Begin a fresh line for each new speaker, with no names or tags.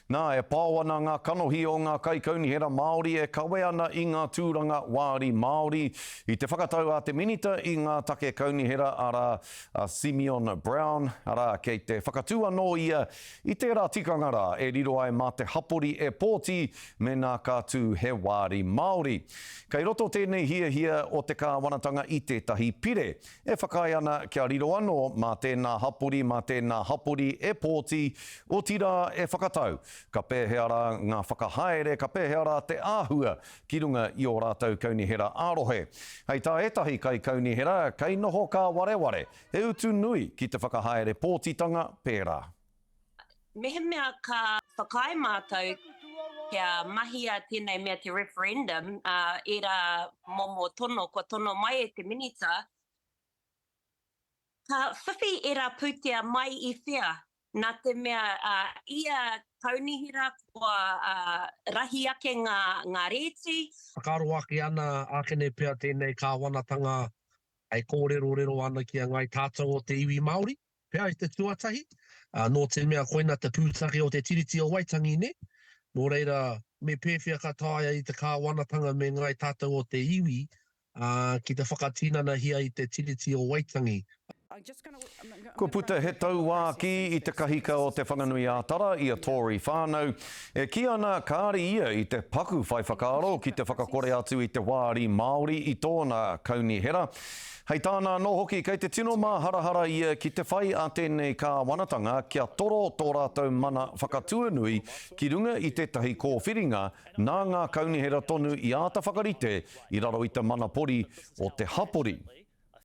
Nā, e pao ana ngā kanohi o ngā kaikaunihera Māori e kawe ana i ngā tūranga wāri Māori i te whakatau a te Minita i ngā take kaunihera, arā, a Simeon Brown, arā, kei te whakatū anō ia i tērā tikanga rā e riro ai mā te hapori e pōti mēnā ka tū he wāri Māori. Kei roto tēnei hiahia o te kāwanatanga i tētahi pire. E whakaae ana kia riro anō mā tēnā hapori, mā tēnā hapori e pōti, otirā e whakatau ka pēhea rā ngā whakahaere, ka pēhea rā te āhua ki runga i ō rātou kaunihera ā-rohe. Hei tā ētahi kaikaunihera, kei noho kāwareware, he utu nui ki te whakahaere pōtitanga pērā.
Mehemea ka whakaae mātou kia mahia tēnei mea te referendum, ērā momo tono kua tono mai e te Minita, ka whiwhi ērā pūtea mai i whea? Nā te mea ia kaunihera kua rahi ake ngā rēti.
Whakaaro ake ana ākene pea tēnei kāwanatanga hei kōrerorero ana ki a Ngāi Tātou o te iwi Māori. Pea i te tuatahi, ā, nō te mea koina te pūtake o te Tiriti o Waitangi, nē? Nō reira, me pēwhea ka taea i te kāwanatanga me ngāi tātou o te iwi, ā, ki te whakatinanahia i te Tiriti o Waitangi?
Kua puta he tauākī i te kahika o Te Whanganui-ā-Tara i a Tory whānau, e kī ana kāre ia i te paku whai whakaaro ki te whakakore atu i te wāri Māori i tōna kaunihera. Hei tāna anō hoki, kei te tino māharahara ia ki te whai a tēnei kāwanatanga kia toro tō rātou mana whakatuanui ki runga i tētahi kōwhiringa nā ngā kaunihera tonu i āta whakarite i raro i te manapori o te hapori.